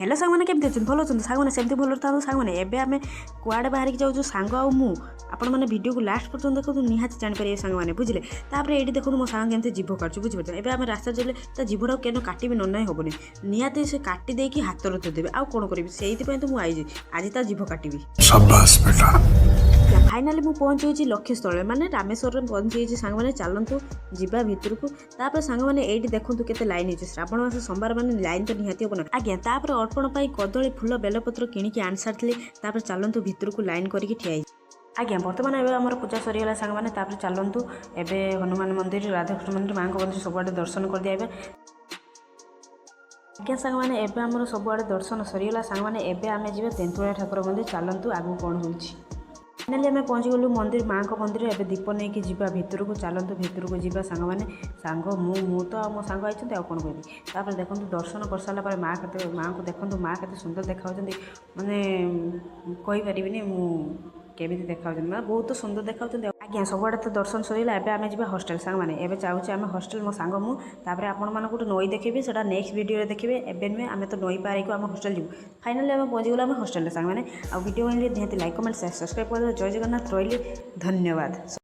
Hello ସାଙ୍ଗମାନେ, କେମିତି ଅଛନ୍ତି? ଭଲ ଅଛନ୍ତି ସାଙ୍ଗମାନେ? ସେମିତି ଭଲରେ ଥାନ୍ତୁ ସାଙ୍ଗମାନେ। ଏବେ ଆମେ କୁଆଡ଼େ ବାହାରିକି ଯାଉଛୁ ସାଙ୍ଗ ଆଉ ମୁଁ, ଆପଣମାନେ ଭିଡ଼ିଓକୁ ଲାଷ୍ଟ ପର୍ଯ୍ୟନ୍ତ ଦେଖନ୍ତୁ, ନିହାତି ଜାଣିପାରିବେ ସାଙ୍ଗମାନେ, ବୁଝିଲେ? ତାପରେ ଏଇଠି ଦେଖନ୍ତୁ, ମୋ ସାଙ୍ଗ କେମିତି ଜିଭ କାଟୁଛି, ବୁଝିପାରୁଛନ୍ତି? ଏବେ ଆମେ ରାସ୍ତା ଚାଲିଲେ ତା ଜିଭଟାକୁ କେନ କାଟିବି, ନ ନାହିଁ ହେବନି। ନିହାତି ସେ କାଟି ଦେଇକି ହାତରେ ଥୋଇଦେବେ, ଆଉ କ'ଣ କରିବି? ସେଇଥିପାଇଁ ତ ମୁଁ ଆଇଛି, ଆଜି ତା ଜିଭ କାଟିବି। शाबाश बेटा। ଫାଇନାଲି ମୁଁ ପହଞ୍ଚିଯାଇଛି ଲକ୍ଷ୍ୟସ୍ଥଳରେ, ମାନେ ରାମେଶ୍ୱରରେ ପହଞ୍ଚିଯାଇଛି ସାଙ୍ଗମାନେ। ଚାଲନ୍ତୁ ଯିବା ଭିତରକୁ। ତାପରେ ସାଙ୍ଗମାନେ, ଏଇଠି ଦେଖନ୍ତୁ କେତେ ଲାଇନ୍ ହେଇଛି। ଶ୍ରାବଣ ମାସ ସୋମବାର ମାନେ ଲାଇନ୍ ତ ନିହାତି ହେବ ନା ଆଜ୍ଞା। ତାପରେ ଅର୍ପଣ ପାଇଁ କଦଳୀ, ଫୁଲ, ବେଲପତ୍ର କିଣିକି ଆଣି ସାରିଥିଲି। ତାପରେ ଚାଲନ୍ତୁ ଭିତରକୁ, ଲାଇନ୍ କରିକି ଠିଆ ହେଇଛି ଆଜ୍ଞା। ବର୍ତ୍ତମାନ ଏବେ ଆମର ପୂଜା ସରିଗଲା ସାଙ୍ଗମାନେ। ତାପରେ ଚାଲନ୍ତୁ ଏବେ ହନୁମାନ ମନ୍ଦିର, ରାଧାକୃଷ୍ଣ ମନ୍ଦିର, ମାଆଙ୍କ ମନ୍ଦିର ସବୁଆଡ଼େ ଦର୍ଶନ କରିଦିଆ ଆଜ୍ଞା। ସାଙ୍ଗମାନେ, ଏବେ ଆମର ସବୁଆଡ଼େ ଦର୍ଶନ ସରିଗଲା ସାଙ୍ଗମାନେ। ଏବେ ଆମେ ଯିବା ତେନ୍ତୁଳିଆ ଠାକୁର ମନ୍ଦିର। ଚାଲନ୍ତୁ, ଆଗକୁ କ'ଣ ହେଉଛି। ଫାଇନାଲି ଆମେ ପହଞ୍ଚିଗଲୁ ମନ୍ଦିର, ମାଆଙ୍କ ମନ୍ଦିର। ଏବେ ଦୀପ ନେଇକି ଯିବା ଭିତରକୁ। ଚାଲନ୍ତୁ ଭିତରକୁ ଯିବା ସାଙ୍ଗମାନେ। ସାଙ୍ଗ ମୁଁ ମୁଁ ତ ଆଉ ମୋ ସାଙ୍ଗ ଆଇଛନ୍ତି, ଆଉ କ'ଣ କହିବି? ତାପରେ ଦେଖନ୍ତୁ, ଦର୍ଶନ କରିସାରିଲା ପରେ ମା କେତେ, ମାଆଙ୍କୁ ଦେଖନ୍ତୁ, ମା କେତେ ସୁନ୍ଦର ଦେଖାଯାଉଛନ୍ତି। ମାନେ କହିପାରିବିନି ମୁଁ କେମିତି ଦେଖାଯାଉଛନ୍ତି, ମାନେ ବହୁତ ସୁନ୍ଦର ଦେଖାଯାଉଛନ୍ତି ଆଜ୍ଞା। ସବୁଆଡ଼େ ତ ଦର୍ଶନ ସରିଗଲା, ଏବେ ଆମେ ଯିବା ହଷ୍ଟେଲ ସାଙ୍ଗମାନେ। ଏବେ ଯାଉଛେ ଆମେ ହଷ୍ଟେଲ, ମୋ ସାଙ୍ଗ ମୁଁ। ତାପରେ ଆପଣମାନଙ୍କୁ ଗୋଟେ ନଈ ଦେଖିବି, ସେଇଟା ନେକ୍ସଟ ଭିଡ଼ିଓରେ ଦେଖିବେ, ଏବେ ନୁହେଁ। ଆମେ ତ ନଈ ପାରିକୁ ଆମ ହଷ୍ଟେଲ ଯିବୁ। ଫାଇନାଲି ଆମେ ପହଞ୍ଚିଗଲୁ ଆମେ ହଷ୍ଟେଲରେ ସାଙ୍ଗମାନେ। ଆଉ ଭିଡ଼ିଓ ନିହାତି ଲାଇକ୍, କମେଣ୍ଟ, ସବସ୍କ୍ରାଇବ୍ କରିଦେବେ। ଜୟ ଜଗନ୍ନାଥ, ରହିଲି, ଧନ୍ୟବାଦ।